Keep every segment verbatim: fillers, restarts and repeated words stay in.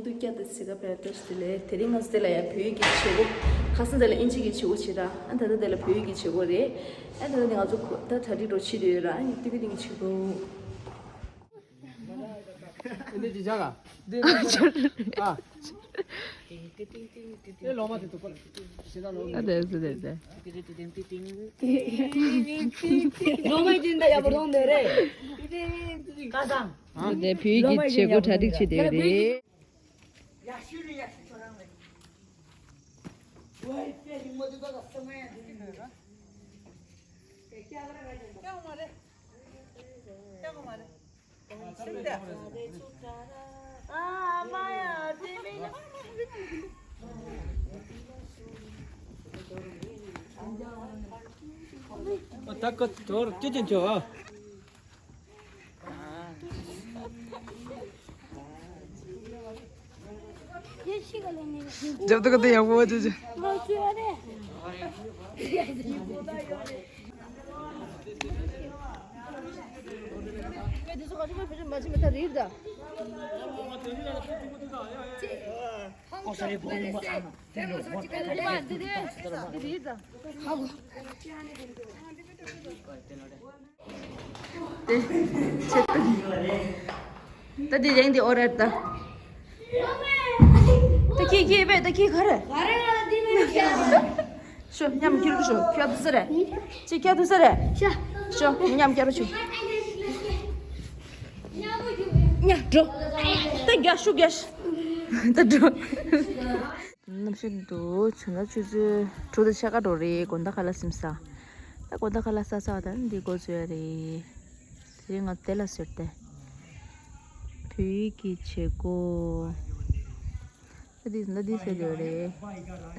དུ་སྐྱ་དང་ཚིག་ཁ་བེར་ཏོ་ཞིག་དེ་ལས་དེ་རིང་ང་ཚོ་དེ་ལ་ཡང་བོད་ཡིག་གི་བྱེད་སྒོ། ཁ་སང་དེ་ལ་ཨིན་ཇི་གི་བྱེད་སྒོ་བྱེད་ར། ཨ་ད་ལྟ་དེ་ལ་བོད་ཡིག་གི་བྱེད་སྒོ་རེད། ཨ་ད་ལྟ་ང་ཚོ་ད་གྲ་སྒྲིག་འགྲོ་བྱེད་དུ་ཡོད་ར། ཨ་ཡིན་ཏིག་ཏིག་གི་བྱེད་སྒོ། འདི་ཅི་བྱ་ག་ཨ། ཨེ་ལོ་མ་དེ་ཏོ་པ་ལ་ཤེས་ན་ལོ། ཨ་དེ་སུ་དེ་དེ། ལོ་མ་ཅི་འདྲ་ཡག་པོ་རོང་དེ་རེད། ཁ་སང་། ཨ་དེ་བོད་ཡིག་གི་བྱེད་སྒོ་གྲ་སྒྲིག་བྱེད་དེ་རེད། ད་ཀ་དོར་ཅི་ཅི་ཅོ། जब तक तो यहाँ वो जो དེ་ཆེད་དུ། ད་དེ་རིང་དེ་ཨོ་རེད་ད། ད་ཁྱི་ཁྱི་བས་ད་ཁྱི་ག་རེ། ཤོ་མཉམ་ཁྱི་རུ་ཤོ་ཁྱི་དུ་ས་རེད། ཅི་ཁྱི་དུ་ས་རེད། ཤོ་མཉམ་ཁྱི་རུ་ཤོ། ཉ་འགྲོ། ད་རྒྱ་ཤུ་རྒྱ་ཤུ། ད་འགྲོ། གནམ་གཤིས་འདུག་བྱུང་ན་ཆུ་ཚོད་དྲུག་དང་ཕྱེད་ཀ་འགྲོ་རེད། དགོང་དག་ཁ་ལག་ཟིན་ས། ད་དགོང་དག་ཁ་ལག་ཟ་ས་བ་དང་འདི་འགོ་བཙུགས་ཡ་རེད། དེ་རིང་ང་དེ་ལ་ཟེར་ཏེ། བོད་ཡིག་གི་བྱེད་སྒོ། ད་འདི་ད་འདི་ཟེར་འདོད་རེད།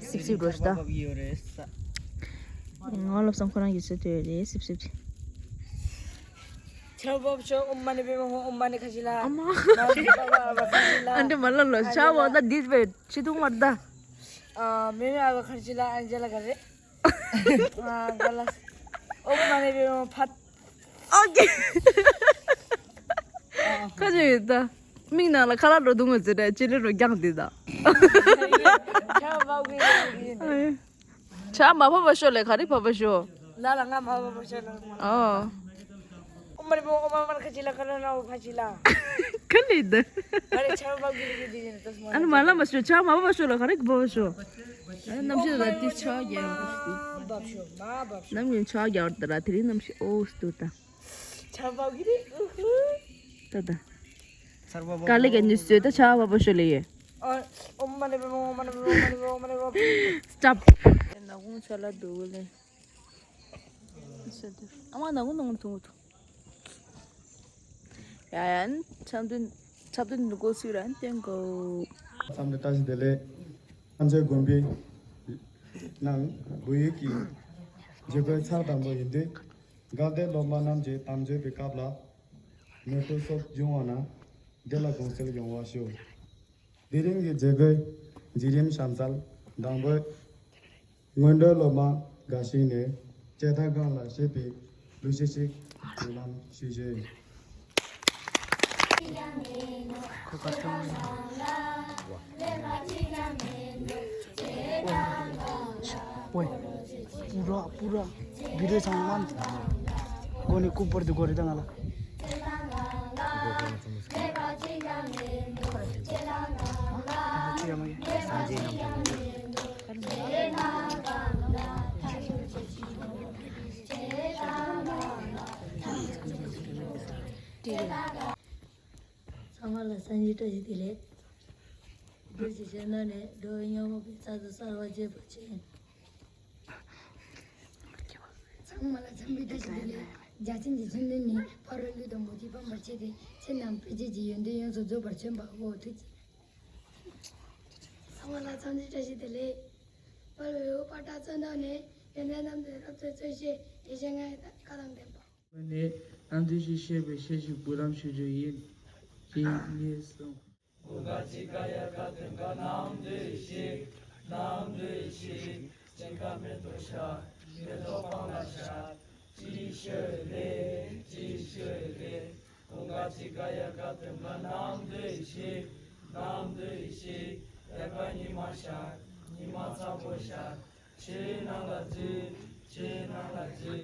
སིབ་སིབ་འགྲོ་ཤི་ད། ང་ལབ་སང་ཁོ་རང་གིས་ཟེར་འདོད་རེད་སིབ་སིབ། ཆར་བབ་ཤོག་ཨོཾ་མ་ཎི་པདྨེ་ཧཱུྃ། ཨོཾ་མ་ཎི་ཁ་ཤི་ལ། ཨ་མ། ཨ་འདྲ་མ་ལ་ལོ་ཆར་བབ་ད་འདི་བས་ཆི་ཐུང་མར་ད། ཨ་མེ་མེ་ཨ་བ་ཁར་ཅི་ལ་ཨན་ཇེ་ལ་ག་རེ། ཨ་ག་ལ། ཨོཾ་མ་ཎི་པདྨེ་ཧཱུྃ་ཕཊ། ཨོ་ཀེ། ཁ་ཅིག་ཡོད་ད། མིག་ནང་ལ་ཁ་ལག་འགྲོ་འདུག་ངོ་ཟེར་ད་ཅི་ལེ་རོ་རྒྱང་འདི་ད། ཆ་མ་བབ་པ་ཤོ་ལེ་ག་རེ་བབ་པ་ཤོ། ལ་ལ་ང་མ་བབ་པ་ཤོ་ལ་ང་། ཨོ། ཨོཾ་མ་ཎི་པདྨེ་ཧཱུྃ། ཨོཾ་མ་ཎི་པདྨེ་ཧཱུྃ། ཁ་ཅིག་ལ་ཁ་ལ་ཁ་ཅིག་ལ། ག་ལེ་ད། ག་རེ་ཆ་མ་བབ་གི་རེད་འདི་ཡིན་ད་སྨོ། ཨ་ནི་མ་ལ་མ་ཤོ་ཆ་མ་བབ་པ་ཤོ་ལ་ག་རེ་བབ་པ་ཤོ། ཨ་ནི་གནམ་གཤིས་ད་ཏི་ཆ་རྒྱལ་བ་ཤོ། མ་བབ་ཤོ་མ་བབ་ཤོ། ནམ་ཡིན་ཆ་རྒྱལ་བ་ད་ར་དེ་རིང་གནམ་གཤིས་ཨོ་སྟུ་ད། ཆར་བབས་ཀྱི་རེད། ཨུ་ཧུ། ད་ད། ཆར་བབས་དཀའ་ལས་ཀྱི་ནུས་ཚོད་ད་ཆར་བབས་པ་ཤོ་ལེ་ཡོད། ཨ། ཨོཾ་མ་ཎི་པདྨེ་ཧཱུྃ། ཨོཾ་མ་ཎི་པདྨེ་ཧཱུྃ། ཨོཾ་མ་ཎི་པདྨེ་ཧཱུྃ། སི་ཊོབ། ནག་ཁུང་ཆ་ལ་འདུག་ལེ། ཨ་མ་ནག་ཁུང་ནག་ཁུང་ཐུང་ཐུང་། ཡ་ཡ་འཆམ་མཐུན་འཆམ་མཐུན་འདུག་གོ་སུ་ར་བསྟན་གོ། འཚམས་འདྲི་བཀྲ་ཤིས་བདེ་ལེགས། ཁམས་ཚན་དགོན་པའི་ནང་བོད་ཡིག་གི་བརྗེ་སྒོའི་ཚར་དང་པོ་ཡིན་དུས། དགའ་ལྡན་སློབ་མ་རྣམས་ཀྱིས་དམ་ཆོས་ཀྱི་སྐབས་ལ་མེ་ཏོག་སོགས་འབྱུང་བ་ན་བདེ་ལ་དགོངས་སེལ་ཡོང་བ་ཞུ། དེ་རིང་གི་མཛད་སྒོའི་མཛད་རིམ་གཤམ་གསལ། དང་པོ། སྔོན་འགྲོའི་སློབ་མ་འགའ་ཞིག་ནས་ལྕགས་ཐག་སྒང་ལ་ཞེས་པའི་གླུ་གཞས་ཤིག་འབུལ་ལམ་ཞུ་ཞུ། ཁོས་ཁ་ཐུག་ཨོའི། པུ་ར་པུ་ར་བི་ཌིའོ་ཚང་མ་འགོ་ནས་ཀུ་པར་དུ་གོ་རེ་ད་ང་ལ། ཚང་མ་ལ་སངས་རྒྱས་བཀྲ་ཤིས་བདེ་ལེགས། བདུད་ཀྱི་ཞལ་ནང་ནས་འགྲོ་བའི་ཉོན་མོངས་པའི་ཚ་གདུང་གསལ་བར་བྱེད་པར་བྱོན། ཚང་མ་ལ་འཚམས་འདྲི་བཀྲ་ཤིས་བདེ་ལེགས། རྒྱལ་ཆེན་གྱི་མཚན་ལྡན་ནི་ཕ་རོལ་ཀླུ་དང་མུ་སྟེགས་སྤངས་པར་བྱས་ཏེ། ཚེ་རྣམས་སྤེལ་བྱེད་ཀྱི་ཡོན་ཏན་ཡོངས་སུ་རྫོགས་པར་བྱོན་པའོ། ཐུགས་རྗེ་ཆེ། ཚང་མ་ལ་འཚམས་འདྲི་བཀྲ་ཤིས་བདེ་ལེགས། དཔལ་བེའུ་པ་ཏྲ་བཙན་ཐང་ནས་ཡོན་ཏན་རྣམ་ཐོས་རབ་རྩལ་སྩོལ་ཞེས་ཡེ་ཤེས་ལྔ་ཡི་བཀའ་དང་ལྡན་པ། ནས་རྣམ་ཐོས་ཤིག་ཞེས་པའི་གཞས་ཤིག་འབུལ་ལམ་ཞུ་རྒྱུ་ཡིན། ཞེས་ངས་གསུངས། ཞིག་དད་པ་ཉི་མ་ཤར། ཉི་མ་ཚ་པོ་ཤར། ཆོས་ནང་ལ་འཛུལ། ཆོས་ནང་ལ་འཛུལ།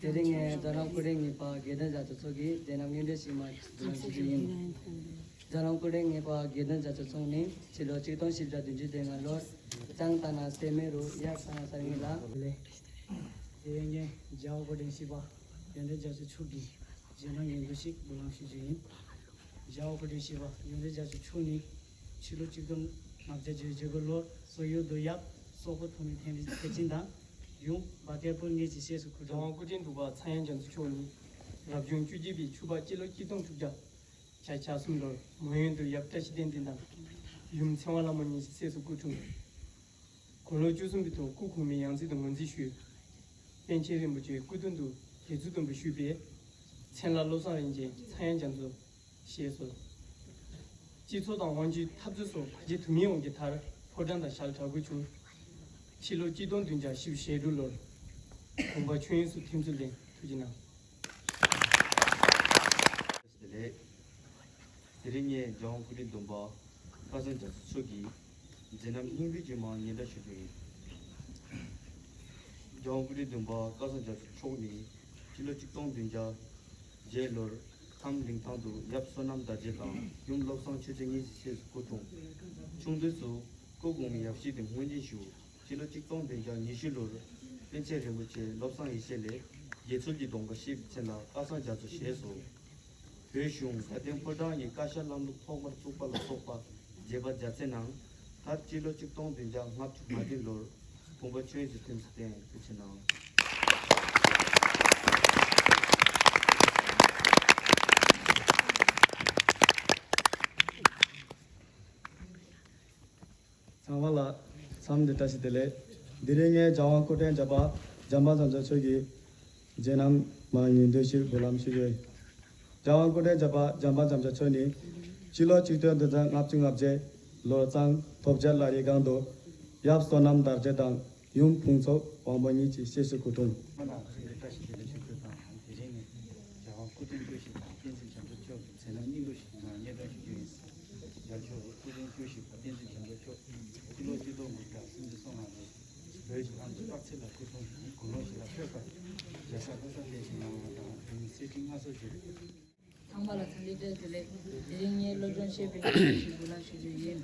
དེ་རིང་ངས་རྒྱ་ནག་སྐུ་ཕྲེང་གཉིས་པ་དགེ་འདུན་རྒྱ་མཚོ་མཆོག་གི་མཛད་རྣམ་སྙན་སྒྲོན་ཞིག་མར་འབུལ་ཞུ་རྒྱུ་ཡིན། རྒྱ་ནག་སྐུ་ཕྲེང་གཉིས་པ་དགེ་འདུན་རྒྱ་མཚོ་མཆོག་ནི་ཕྱི་ལོ་ཆིག་སྟོང་བཞི་བརྒྱ་བདུན་ཅུ་དོན་ལྔ་ལོར་ལྕང་ད་ན་སེ་མེ་རུ་དབྱར་གསང་སྔགས་གསར་རྙིང་ལ། དེ་རིང་ངས་རྒྱལ་བ་སྐུ་ཕྲེང་བཞི་པ་དགེ་འདུན་རྒྱ་མཚོ་མཆོག་གི་མཛད་རྣམ་སྙན་སྒྲོན་ཞིག་འབུལ་ལམ་ཞུ་རྒྱུ་ཡིན། རྒྱལ་བ་སྐུ་ཕྲེང་བཞི་པ་དགེ་འདུན་རྒྱ་མཚོ་མཆོག་ནི་ཕྱི་ལོ་ཆིག་སྟོང་ལྔ་བརྒྱ་བརྒྱད་ཅུ་གྱ་དགུ་ལོར་སོག་ཡུལ་དུ་ཡབ་སོག་པོ་ཐོགས་མེད་མཁྱེན་བརྩེ་ཆེན་དང་ཡུམ་བ་དེ་པོ་གཉིས་ཀྱི་སྲས་སུ་སྐུ་འཁྲུངས། རྒྱལ་དབང་སྐུ་ཕྲེང་དྲུག་པ་ཚངས་དབྱངས་རྒྱ་མཚོ་མཆོག་ནི་རབ་བྱུང་བཅུ་གཅིག་པའི་ཆུ་ཕག་སྤྱི་ལོ་ཆིག་སྟོང་དྲུག་བརྒྱ་བརྒྱད་ཅུ་གྱ་གསུམ་ལོར་མོན་ཡུལ་དུ་ཡབ་བཀྲ་ཤིས་བསྟན་འཛིན་དང་ཡུམ་ཚེ་དབང་ལྷ་མོ་གཉིས་ཀྱི་སྲས་སུ་སྐུ་འཁྲུངས། དགུང་ལོ་བཅུ་གསུམ་པའི་ཐོག་སྐུ་གོང་མའི་ཡང་སྲིད་དུ་ངོས་འཛིན་ཞུས། པཎ་ཆེན་རིན་པོ་ཆེའི་སྐུ་མདུན་དུ་དགེ་ཚུལ་སྡོམ་པ་ཞུས་པས། མཚན་ལ་བློ་བཟང་རིན་ཆེན་ཚངས་དབྱངས་རྒྱ་མཚོ་ཞེས་སོ། སྤྱི་ཚོགས་དང་དབང་ཆའི་འཐབ་རྩོད་སོགས་བར་ཆད་དུ་མའི་དབང་གིས་མཐར་ཕོ་བྲང་དང་ཞལ་གྲགས་འགོ་བྱུང་། ཕྱི་ལོ་ཆིག་སྟོང་བདུན་བརྒྱ་བཞི་བཅུ་ཞེ་དྲུག་ལོར་དགོངས་པ་ཆོས་དབྱིངས་སུ་ཐིམ་ཚུལ་ལྡན། ཐུགས་རྗེ་གནང་། བཀྲ་ཤིས་བདེ་ལེགས། དེ་རིང་ངས་རྒྱལ་དབང་སྐུ་ཕྲེང་བདུན་པ་སྐལ་བཟང་རྒྱ་མཚོ་མཆོག་གི་མཛད་རྣམ་སྙིང་བསྡུས་ཀྱི་མར་སྙན་སྒྲོན་ཞུ་རྒྱུ་ཡིན། རྒྱལ་དབང་སྐུ་ཕྲེང་བདུན་པ་སྐལ་བཟང་རྒྱ་མཚོ་མཆོག་ནི་ཕྱི་ལོ་ཆིག་སྟོང་བདུན་བརྒྱ་བརྒྱད་ལོར་ཁམས་གླིང་ཐང་དུ་ཡབ་བསོད་ནམས་དར་རྒྱས་དང་ཡུམ་བློ་བཟང་ཆོས་སྒྲོན་གཉིས་ཀྱི་སྲས་སུ་སྐུ་འཁྲུངས། ཆུང་དུས་སུ་སྐུ་གོང་མའི་ཡབ་གཞིས་དེ་སྔོན་འཛིན་ཞུ། ཕྱི་ལོ་ཆིག་སྟོང་བདུན་བརྒྱ་ཉི་ཤུ་ལོར་པཎ་ཆེན་རིན་པོ་ཆེ་བློ་བཟང་ཡེ་ཤེས་ལས་དགེ་ཚུལ་གྱི་སྡོམ་པ་བཞེས་པའི་མཚན་ལ་སྐལ་བཟང་རྒྱ་མཚོ་ཞེས་སོ། བོད་གཞུང་དགའ་ལྡན་ཕོ་བྲང་གི་བཀའ་ཤག་ལམ་ལུགས་ཐོག་མར་བཙུགས་པ་ལ་སོགས་པ་མཛད་པ་རྒྱ་ཆེ་གནང་། མཐར་སྤྱི་ལོ་ཆིག་སྟོང་བདུན་བརྒྱ་ལྔ་བཅུ་ང་བདུན་ལོར་དགོངས་པ་ཆོས་དབྱིངས་སུ་ཐིམ་ཚུལ་ལྡན། ཐུགས་རྗེ་གནང་། ཚང་མ་ལ་འཚམས་འདྲི་བཀྲ་ཤིས་བདེ་ལེགས། དེ་རིང་ངས་རྒྱལ་དབང་སྐུ་ཕྲེང་བརྒྱད་པ་འཇམ་དཔལ་རྒྱ་མཚོ་མཆོག་གི་མཛད་རྣམ་མར་སྙན་སྒྲོན་ཞིག་འབུལ་ལམ་ཞུ་རྒྱུ་ཡིན། རྒྱལ་དབང་སྐུ་ཕྲེང་བརྒྱད་པ་འཇམ་དཔལ་རྒྱ་མཚོ་མཆོག་ནི་སྤྱི་ལོ་ཆིག་སྟོང་བདུན་བརྒྱ་ལྔ་བཅུ་ང་བརྒྱད་ལོར་གཙང་ཐོབ་རྒྱལ་བླ་རི་སྒང་དུ་ཡབ་བསོད་ནམས་དར་རྒྱས་དང་ཡུམ་ཕུན་ཚོགས་དབང་པོ་གཉིས་ཀྱི་སྲས་སུ་སྐུ་འཁྲུངས། ང་ལ་བཀྲ་ཤིས་བདེ་ལེགས་ཞུ་རྒྱུ་དང་། དེ་རིང་ནི་རྒྱལ་དབང་སྐུ་ཕྲེང་བཅུ་བཞི་པ་བསྟན་འཛིན་བྱམས་པ་མཆོག་གི་མཛད་རྣམ་སྙིང་བསྡུས་ཤིག་མར་སྙན་སྒྲོན་ཞུ་རྒྱུ་ཡིན། རྒྱལ་མཆོག་སྐུ་ཕྲེང་བཅུ་བཞི་པ་བསྟན་འཛིན་བྱམས་པ་མཆོག་སྤྱི་ལོ་ཆིག་སྟོང་དགུ་བརྒྱ་སུམ་ཅུ་སོ་ལྔ་ལོར་བོད་ཀྱི་ལྷ་མཛོད་སྟག་འཚེར་ལ་སྐུ་འཁྲུངས་ཤིང་། དགུང་ལོ་བཞི་ལ་ཕེབས་སྐབས་རྒྱལ་སྲས་ལྷ་ས་གདན་ཞུ་གནང་བ་དང་། དེ་ནས་གསེར་ཁྲི་མངའ་གསོལ་ཞུས། ཚང་མ་ལ་འཚམས་འདྲི་བཀྲ་ཤིས་བདེ་ལེགས། དེ་རིང་ངས་སློབ་སྦྱོང་བྱེད་པའི་སྙན་ཞུ་འབུལ་ལམ་ཞུ་རྒྱུ་ཡིན།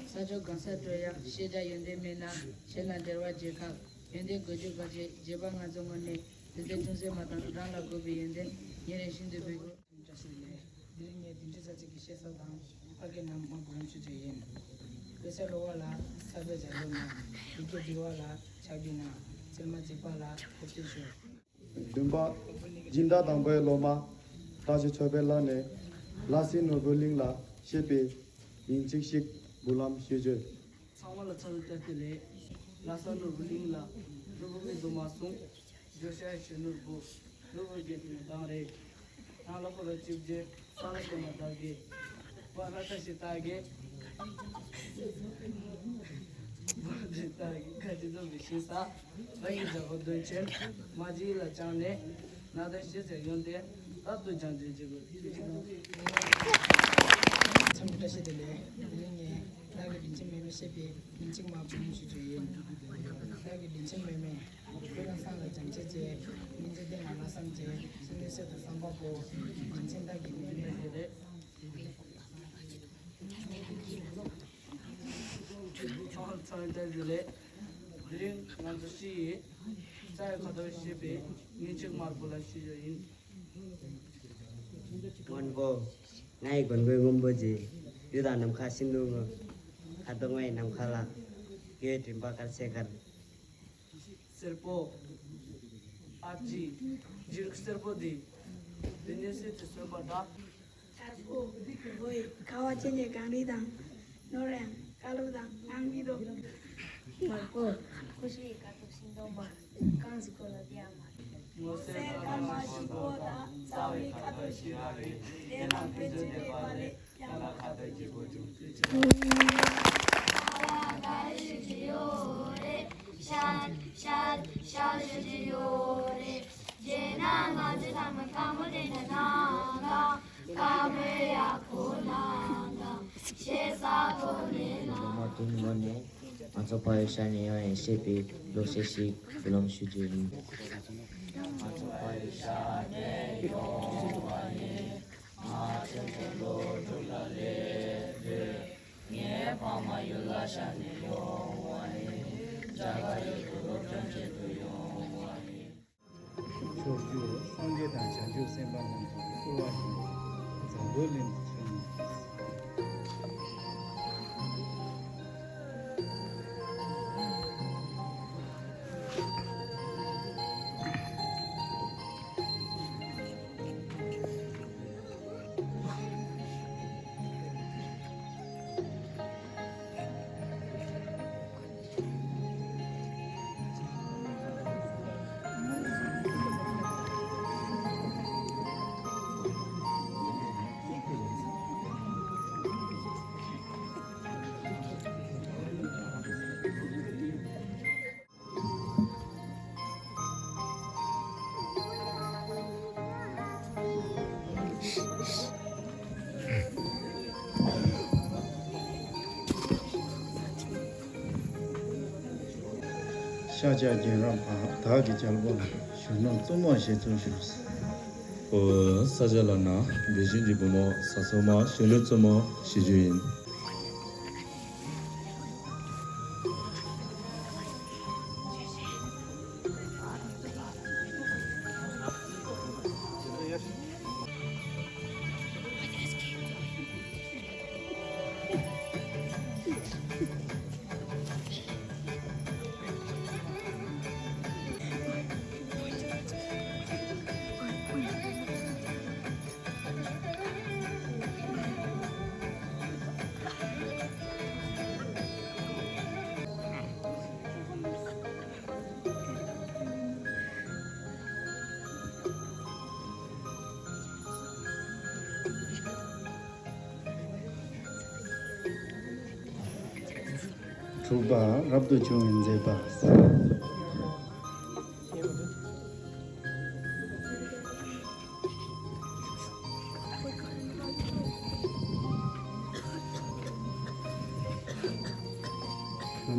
ས་ཕྱོགས་གང་སར་འགྲོ་ཡང་ཤེས་བྱ་ཡོན་ཏན་མེད་ན་གཞན་ལ་འབྲེལ་བ་བྱེད་སྐབས་ཡོན་ཏན་དགོས་རྒྱུ་གལ་ཆེ། རྗེས་འབངས་ང་ཚོའི་ངོས་ནས་དུས་ཚོད་ཅུང་ཟད་མ་བཏང་རང་ལ་དགོས་པའི་ཡོན་ཏན་ཉིན་རེ་བཞིན་དུ་འབུལ་དགོས། བཀྲ་ཤིས་བདེ་ལེགས། དེ་རིང་ངས་བདུན་ཅུ་རྩ་གཅིག་གི་གཤེར་གཟའ་དང་ཕ་གི་རྣམས་མར་འབུལ་ལམ་ཞུ་རྒྱུ་ཡིན། དཔེ་ཆ་ཀློག་པ་ལ་ཚ་བའི་ལྗགས་ལུང་གནང་། ཡི་གེ་འབྲི་བ་ལ་ཕྱག་བྲིས་གནང་། ཚེར་མ་འཛེགས་པ་ལ་ཐུགས་རྗེ་ཆེ། བདུན་པ། སྦྱིན་བདག་དང་པོའི་སློབ་མ་བཀྲ་ཤིས་ཆོས་འཕེལ་ལགས་ནས་ལྷ་སའི་ནོར་བུ་གླིང་ལ་གཤེགས་པའི་ཉིན་གཅིག་ཞིག་འབུལ་ལམ་ཞུ་རྒྱུ། ཚང་མ་ལ་འཚམས་འདྲི་བཀྲ་ཤིས་བདེ་ལེགས། ལྷ་ས་ནོར་བུ་གླིང་ལ་ནོར་བུ་མི་འདུག་མ་གསུངས། བརྗོད་བྱ་ཡི་ཆོས་ནོར་བུ། ནོར་བུ་རྒྱན་གྱི་མདངས་རེད། ནང་ལ་ཁོ་ལ་ཅིབ་རྗེ་ས་ལ་ཁོ་ལ་བདག་གི་བ་ལ་ཁ་ཤི་བདག་གི་བ་ལ་བདག་གི་ཁ་ཅི་ཚོ་གི་ཤི་ས་བ་ཡི་འཇའ་གོ་དོན་ཆེན་མ་ཇི་ལ་བཅངས་ནས་ན་དོན་ཤེས་ཚེ་ཡོན་ཏན་རབ་ཏུ་སྦྱང་བྱེད་ཅིག་གོ། ཐུགས་རྗེ་གནང་། འཚམས་འདྲི་བཀྲ་ཤིས་བདེ་ལེགས། དེ་རིང་ངས་བདག་གི་དྲིན་ཆེན་མེ་མེ་ཞེས་པའི་མིང་ཚིག་མ་བུ་མོ་ཞུ་རྒྱུ་ཡིན། བདག་གི་དྲིན་ཆེན་མེ་མེ། ཁྱོད་རང་སང་ལ་བྱམས་བརྩེ་བྱས། སྙིང་རྗེ་ལྡན་ལ་ལྷག་བསམ་བྱས། སེམས་ནི་གསེར་དང་བསམ་པ་པོ། བདེན་ཚིག་བདག་གི་མེ་མེ་རེད། ཚང་མ་ཚང་བཀྲ་ཤིས་བདེ་ལེགས། དེ་རིང་ང་ཚོ་ཤི་ཡི་རྩ་བའི་ཁ་དོག་ཤེས་པའི་ཉིན་གཅིག་མར་བུ་ལ་ཤི་ཡོད་ཡིན། སྔོན་པོ། ང་ཡི་མགོན་པོའི་སྔོན་པོ་རྗེ། ཡུལ་དང་ནམ་མཁའ་ཤིན་ཏུ་སྔོན། ཁ་དོག་ང་ཡི་ནམ་མཁའ་ལ། གཡོའི་མགྲིན་པ་དཀར་ཆེ་དཀར། སེར་པོ། ཨ་ཅི། འཇིགས་སེར་པོ་འདི། འདི་ནས་སྲིད་དུ་གསོན་པ་འདྲ། དཀར་པོ། འོ་ཡི། ཁ་བ་ཅན་གྱི་གངས་རི་དང་། ནོར་ཡང་བཀའ་སློབ་དང་ངང་མི་འདུག་དམར་པོ། ཁུ་ཤའི་དཀར་པོ་ཤིང་སྡོང་པ། གངས་སུ་འཁོད་ལ་བདེ་ཡང་མ། ངོ་སེར་སྐར་མ་ཤུག་པོ་དང་རྩ་བའི་ཁ་དོག་ཞི་བ་རེད། དེ་ལ་ཕན་ཚུན་འདྲེས་པ་ལས། ཡང་ན་ཁ་དོག་སྐྱིད་པོ་བྱུང་། ཁ་ལག་འགའ་རེ་ཞིག་ཅི་ཡོད་རེད། ཤར་ཤར་ཤར་ཞིག་ཅི་ཡོད་རེད། རྗེས་ན་ང་ཚོ་ཚང་མ་དཀར་མོ་དེ་འདྲ་གནང་དང་། དཀར་མོའི་ཡག་པོ་གནང་དང་། ཞེས་ སློབ་མ་དེའི་ངོས་ནས་ང་ཚོ་ཕ་ཡུལ་ཤར་ནས་ཡོང་ཡིན་ཞེས་པའི་གླུ་གཞས་ཤིག་འབུལ་ལམ་ཞུ་རྒྱུ་ཡིན། ང་ཚོ་ཕ་ཡུལ་ཤར་ནས་ཡོང་བ་ཡིན། ང་ཚོ་ལོ་དྲུག་ལ་སླེབས་དུས། ངའི་ཕ་མ་ཡུལ་ལ་ཤར་ནས་ཡོང་བ་ཡིན། རྒྱ་གར་ཡུལ་དུ་སློབ་སྦྱོང་བྱེད་དུ་ཡོང་བ་ཡིན། མཆོག་གྱུར་སངས་རྒྱས་དང་བྱང་ཆུབ་སེམས་དཔའ་རྣམས་ཀྱིས་བསྐུལ་བ་བཞིན་འཛམ་བུའི་གླིང་དུ་ཁྱབ་ནས། ཤཱཀྱ་རྒན་རབས་པ་བདག་གི་རྒྱལ་པོ་ལ་གཞོན་ནུ་བཙུན་མོ་ཞེས་གཙོ་བཞུགས། ཨོ་ས་སྐྱ་ལ་ན་བེ་ཤིང་གི་བུ་མོ་ས་སོ་མ་གཞོན་ནུ་བཙུན་མོ་ཞེས་བརྗོད་ཡིན། དྲུག་པ་རབ་ཏུ་བྱུང་བའི་མཛད་པ།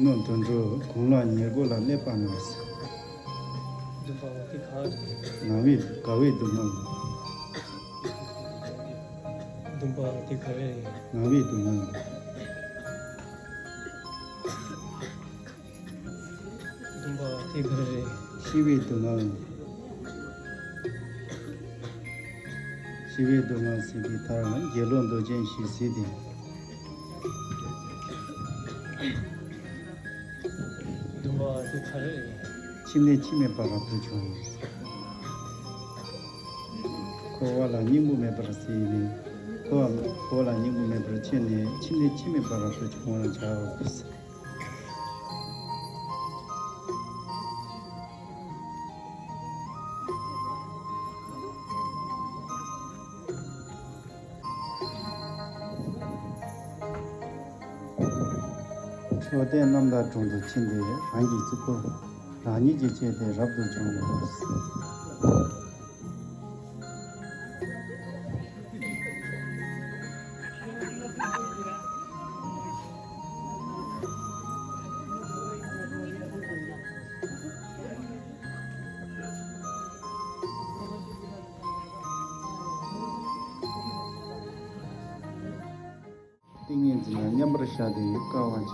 ནོ་དོན་གྲུབ་དགུང་ལོ་ཉེར་དགུ་ལ་སླེབས་པ་ན། འདུན་པ་དེ་ག་རེ། ང་བའི་དགའ་བའི་སྡུག་བསྔལ། འདུན་པ་དེ་ག་རེ། ང་བའི་སྡུག་བསྔལ། འདུན་པ་དེ་ག་རེ། ཤི་བའི་སྡུག་བསྔལ། ཤི་བའི་སྡུག་བསྔལ་ཟེར་དུས་མཐར་དགེ་སློང་མདོག་ཅན་ཞིག་གཟིགས་ཏེ། འདུན་པ་དེ་ག་རེ། འཆི་ནས་འཆི་མེད་པར་རབ་ཏུ་བྱུང་། འཁོར་བ་ལ་སྙིང་པོ་མེད་པར་གཟིགས་ནས། འཁོར་བ་འཁོར་བ་ལ་སྙིང་པོ་མེད་པར་ཕྱིན་ནས་འཆི་ནས་འཆི་མེད་པར་རབ་ཏུ་བྱུང་བར་བྱའོ། མཆོད་རྟེན་རྣམ་དག་དྲུང་དུ་ཕྱིན་ཏེ། རང་གི་གཙུག་ཕུད་རང་ཉིད་ཀྱིས་བཅད་དེ་རབ་ཏུ་བྱུང་ངོ་། ཏིང་ངེ་འཛིན་ལ་མཉམ་པར་བཞག་སྟེ་དཀའ་བ་སྤྱད།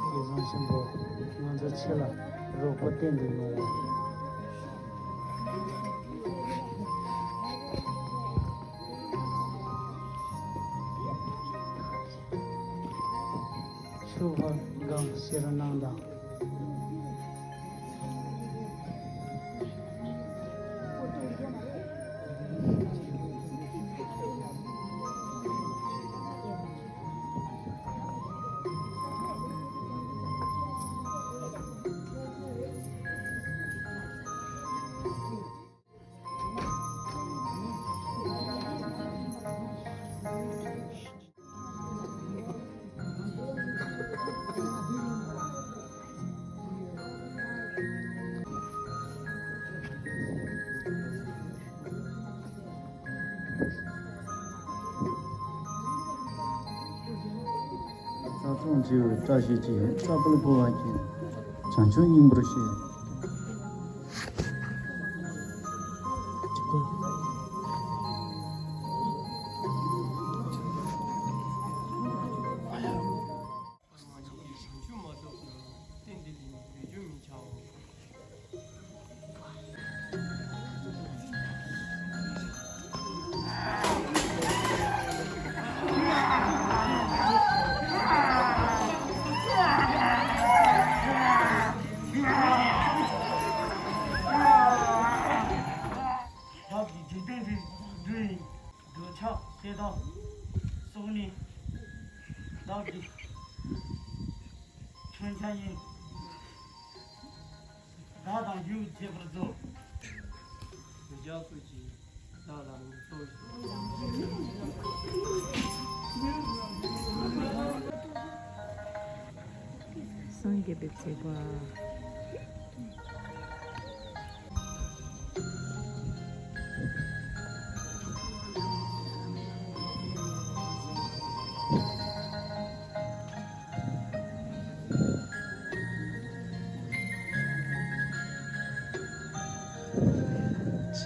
དགེ་བཟང་ཆེན་པོ། ང་ཚོ་ཆེ་ལ་རོགས་པ་བསྟན་དུ་ཡོང་བ། ཆུ་ཕར་སྒང་ཤེར་སྣང་དང་། བྱེ་བའི་བཀྲ་ཤིས་ཀྱིས། ས་བརྐོས་ཕོ་བ་ཁྱེད། བྱང་ཆུབ་སྙིང་པོར་བཞེས། བྱང་ཆུབ་མ་ཐོབ་ན། རྟེན་འདི་ལ་ནི་འབད་རྒྱུ་མི་བྱའོ། བདག་གིས་འཇིག་རྟེན་འདི་འདུལ་ཡི། འདོད་ཆགས་སྐྱེ་དག་སོགས་ནི་བདག་གི་མཚོན་ཆ་ཡིན། བདག་དང་ཡུལ་བརྗེད་པར་མཛོད། འདོད་ཆགས་སོགས་ཀྱིས་བདག་ལ་ངན་སོང་ཞིང་། སངས་རྒྱས་པའི་མཛད་པ།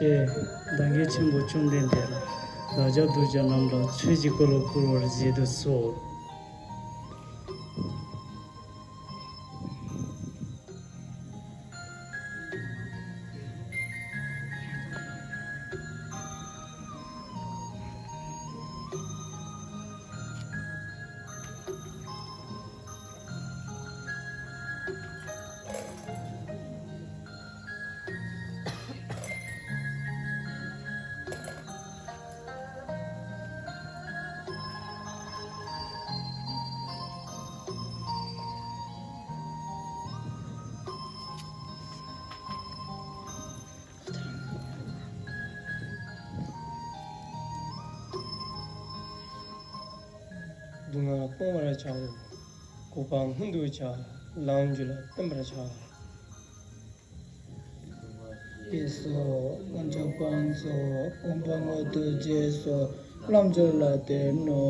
ཞེས་བདག་གིས་ཆེན་པོ་བཅོམ་ལྡན་འདས་ལ་བདག་ཅག་གདུལ་བྱ་རྣམས་ལ་ཆོས་ཀྱི་འཁོར་ལོ་བསྐོར་བར་མཛད་དུ་གསོལ། སྡུག་བསྔལ་སྤོང་བར་བྱའོ། འགོག་པ་མངོན་དུ་བྱ། ལམ་རྒྱུད་ལ་བརྟན་པར་བྱ། ཞེས་སོགས་རྣམ་གཞག་པ་ཚོ་དགོངས་པ་མངོན་དུ་བྱས་སོ། ལམ་སྦྱོར་ལ་བརྟེན་ནོ།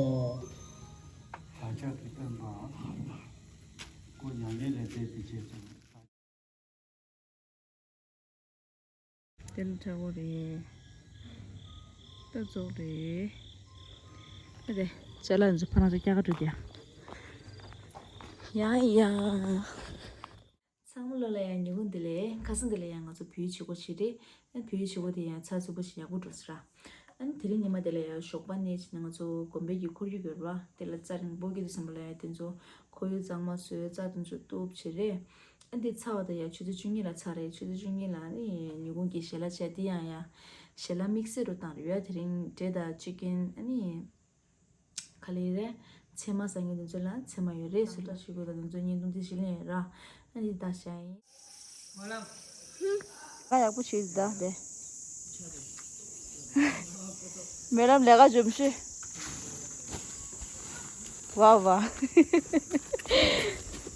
བདག་ཅག་གི་སྟོན་པ། སྐུ་མྱ་ངན་ལས་འདས་པའི་རྗེས་སུ། དེ་ནི་ཁྲ་བོ་རེད། ད་རྫོགས་རེད། ཨ་རེ། ཅ་ལག་འཛུགས་ཕ་རང་ཚོ་སྐྱ་ཀ་འགྲོ་དེ། ཡ་ཡ། ཚང་མ་ལོ་ལ་ཡང་ཉིན་གུང་བདེ་ལེགས། ཁ་སང་དེ་ལ་ཡང་ང་ཚོ་བོད་ཡིག་བྱེད་སྒོ་ཞིག་རེད། ཨ་བོད་ཡིག་བྱེད་སྒོ་དེ་ཡང་ཚགས་ཚུད་པོ་ཞིག་ཡག་པོ་འགྲོ་ས་ར། ཨ་ནི་དེ་རིང་ཉི་མ་དེ་ལ་ཡང་ཞོགས་པ་ནས་ཕྱིན་ནས་ང་ཚོ་དགོན་པའི་གི་ཁོར་ཡུག་ཡོད་ར། དེ་ལ་རྩྭ་རིང་པོ་གི་དུས་ཙམ་པ་ལ་ཡང་དེ་ཚོ་ཁོར་ཡུག་གཙང་མ་བཟོས། རྩྭ་དེ་ཚོ་གཏུབ་བྱེད་རེད། ཨ་འདི་ཚར་བ་དང་ཡང་ཆུ་ཚོད་བཅུ་གཉིས་ལ་ཚར་རེད། ཆུ་ཚོད་བཅུ་གཉིས་ལ་ནི་ཉིན་གུང་གི་ཞལ་ལག་བྱས། དེ་ཡང་ཡང་ཞལ་ལག་དམིགས་བསལ་རུ་བཏང་རེད་ཡ། དེ་རིང་འབྲས་དང་ཅི་ཀིན། ཨ་ནི་ག་ལེ་རེད། ཚལ་མ་ཟ་མཁན་དེ་ཚོ་ལ་ཚལ་མ་ཡོད་རེད། སུ་ལ་ཞུ་དགོས་ལ་དེ་ཚོ་བརྙན་ཐུང་དེ་ཞིག་ལེན་ཡོད་ར། ཨ་འདི་ད་བྱས་ཡིན། ཀ་ཡག་པོ་བྱེད་ད་དེ། སྨོན་ལམ་ལས་ཀ་འཇོམས་ཤིག་ཝ་ཝ།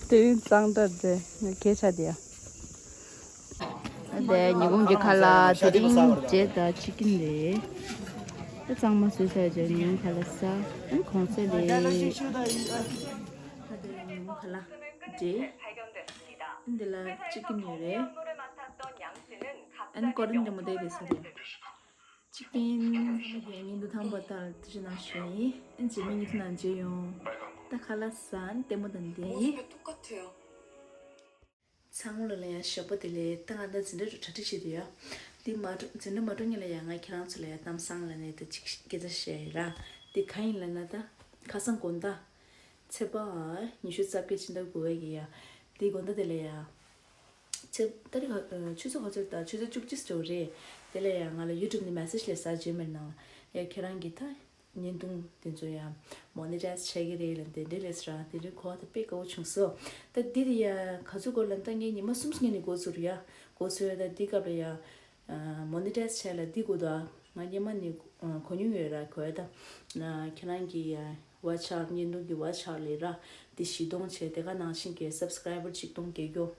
དེ་རིང་གཙང་སྦྲ་དེ་ངས་གས་ཆ་དེ་ཡ། དེ་ཉིན་གུང་གི་ཁ་ལག་དེ་རིང་འབྲས་དང་ཅི་ཀིན་རེད། དེ་གཙང་མ་བཟོས་ཚར་རྗེས་ཉིན་གུང་ཁ་ལག་ཟ། ཨ་གོང་ཚད་རེད། ད་དེ་ཉིན་གུང་ཁ་ལག་འབྲས། འདི་ལ་ཅི་ཀིན་ཡོད་རེད། ཨན་ཀོ་རིན་འདི་མོ་དེ་དེ་ས་རེད། ཅི་ཀིན་ཡིན་དུ་ཐང་པོ་ལྟར་དུ་ཞིག་ནང་ཞོན་ཡིན། ཨན་ཇི་མི་ཉིད་ཐུན་ནང་མཇལ་ཡོང་། ད་ཁ་ལག་ཟ་ནི་ལྟད་མོ་དང་ལྡན་ཡིན། ཚང་མ་ལ་ཡང་ཞོགས་པ་བདེ་ལེགས། ད་ང་ད་འཛིན་གྲྭ་གྲ་སྒྲིག་བྱེད་དུ་ཡོད། འདི་མ་འགྲོ་འཛིན་གྲྭ་མ་འགྲོ་སྔོན་ལ་ཡང་ང་ཁྱེད་རང་ཚོ་ལ་ཡང་གཏམ་བཟང་ལ་ནས་ད་ཅིག་སྐད་ཆ་བཤད་ཡིན་ར། འདི་ག་ཡིན་ལ་ན་ད་ཁ་སང་དགོང་དག་ཚེས་པ་ཉི་ཤུ་རྩ་བརྒྱད་ཕྱི་ཟླ་དགུ་པའི་གི་ཡ། འདི་དགོང་དག་དེ་ལ་ཡ། ཚེ་ད་རེས་ག་ཆུ་ཚོད་ག་ཚོད་ད་ཆུ་ཚོད་བཅུ་གཅིག་ཙམ་རེད། དེ་ལ་ཡང་ང་ལ་ཡུ་ཊུབ་ནས་མེ་སེཇ་སླེབས་ས་རྗེས་མར་ནང་ཡ་ཁྱེད་རང་གི་ད་བརྙན་ཐུང་དེ་ཚོ་ཡང་མོ་ནི་ཊའི་ཛི་བྱེད་ཀྱི་རེད་ལབ་དེ་འདྲས་སླེབས་སོང་ར། དེ་རིང་གོ་བ་ད་དཔེ་དགའ་བོ་བྱུང་སོང་། ད་འདི་དེ་ཡ་ག་ཚོད་འགོར་ལབ་ད་ངས་ཉི་མ་གསུམ་སྔོན་ནས་འགོ་ཚུགས་རེད་ཡ། འགོ་ཚུགས་ཡ་ད་འདི་སྐབས་ལ་ཡ་མོ་ནི་ཊའི་ཛི་བྱས་ལ་འདི་དགོས་འདུག་ང་སྔོན་མ་ནས་གོ་མྱོང་ཡོད་ར། གོ་ཡ་ད་ཁྱེད་རང་གི་ཡ་ཝ་ཆ་ཨར་བརྙན་ཐུང་གི་ཝ་ཆ་ཨར་ལས་ར་འདི་བཞི་སྟོང་བྱས། དེ་ག་ནང་བཞིན་གྱི་སབ་སི་ཀ་རའི་བར་ཆིག་སྟོང་བརྒྱད་བརྒྱ།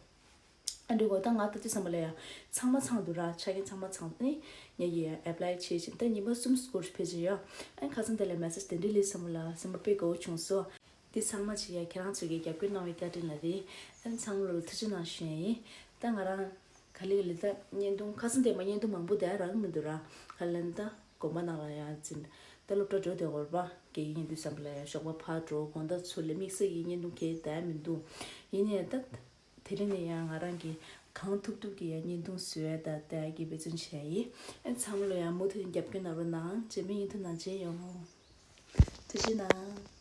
ཨ་འདྲི་གོ་ད་ང་ད་ཅི་བསམ་པ་ལ་ཡ་ཚང་མ་ཚང་འདུག་ར། ཆ་རྐྱེན་ཚང་མ་ཚང་ནི་ངས་ཡི་ཨེབ་ལའི་བྱེད་ཅིང་ད་ཉི་མ་གསུམ་སྐོར་ཕེབས་ཀྱི་ཡོད། ཨ་ཁ་སང་དེ་ལ་མེ་སེཇ་དེ་འདྲི་ལས་བསམ་པ་ལ་སེམས་པ་དཔེ་དགའ་བོ་བྱུང་སོང་། འདི་ཚང་མ་ཅིག་ཡ་ཁྱེད་རང་ཚོ་གིས་རྒྱབ་སྐྱོར་གནང་བའི་བཀའ་དྲིན་ལ་རེད། ཨ་ནི་ཚང་མ་ལོ་ལ་ཐུགས་རྗེ་གནང་ཞུ་ཡ་ཡིན། ད་ང་རང་ག་ལེ་ག་ལེ་ད་བརྙན་ཐུང་ཁ་སང་དེ་མ་བརྙན་ཐུང་མང་པོ་དེ་རག་མི་འདུག་ར། ག་ལེ་ད་དགོན་པ་ནང་ལ་ཡང་འཛིན། ད་སློབ་གྲྭ་འགྲོ་དེ་འོར་བ་གེ་ཡིན་དུས་ཙམ་པ་ལ་ཡང་ཞོགས་པ་ཕར་འགྲོ། དགོང་དག་ཚུར་སླེབས། དམིགས་བསལ་གྱི་བརྙན་ཐུང་གས་ད་མི་འདུག་ཡིན་ནའི་ད་དེ་རིང་ནས་ཡང་ང་རང་གིས་གང་ཐུབ་ཐུབ་ཀྱིས་ཡང་བརྙན་ཐུང་བཟོ་ཡ་ད་ལྟ་གི་འབད་བརྩོན་བྱས་ཡིན། ཨ་ཚང་མ་ལོ་ཡང་མུ་མཐུད་རྒྱབ་སྐྱོར་གནང་རོགས་གནང་། རྗེས་མའི་བརྙན་ཐུང་ནང་མཇལ་ཡོང་། ཐུགས་རྗེ་གནང་།